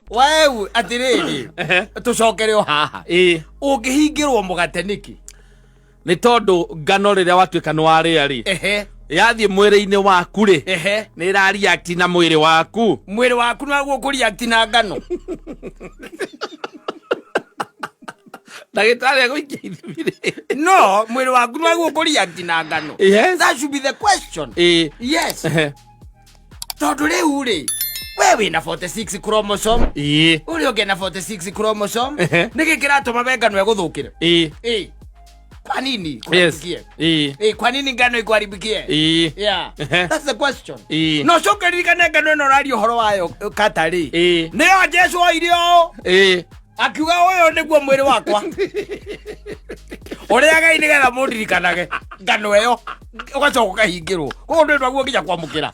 Wewe atĩrĩrĩ, tũcokere o haha. Ũngĩhingĩrwo mũgate nĩkĩ? Nĩ tondũ ngano rĩrĩa watuĩka nĩ warĩa rĩ, yathiĩ mwĩrĩ-inĩ waku rĩ, nĩ ĩra react na mwĩrĩ waku. Mwĩrĩ waku naguo kũreact na ngano? Ndagĩtarĩ agũikia ithimi rĩ. No mwĩrĩ waku naguo kũreact na ngano? Yes. That should be the question. Yes. Tondũ rĩu rĩ, we wĩna 46 chromosome, ũrĩa ũngĩ na 46 chromosome. Nĩkĩ kĩratũma we ngano ĩgũthũkĩre? Ĩ, kwa nini kũharibikie? Ĩ, kwa nini ngano ikuharibikie? Yeah. That's the question. No coke ririkane ngano ĩno ũraria ũhoro wayo katarĩ nĩyo Jesu oire ũũ, akiuga, "Ũyũ nĩguo mwĩrĩ wakwa ũrĩagai nĩgetha mũndirikanage." Ngano ĩyo ũgacoka ũkahingĩrwo, koguo ndwĩ naguo nginya kwamũkĩra.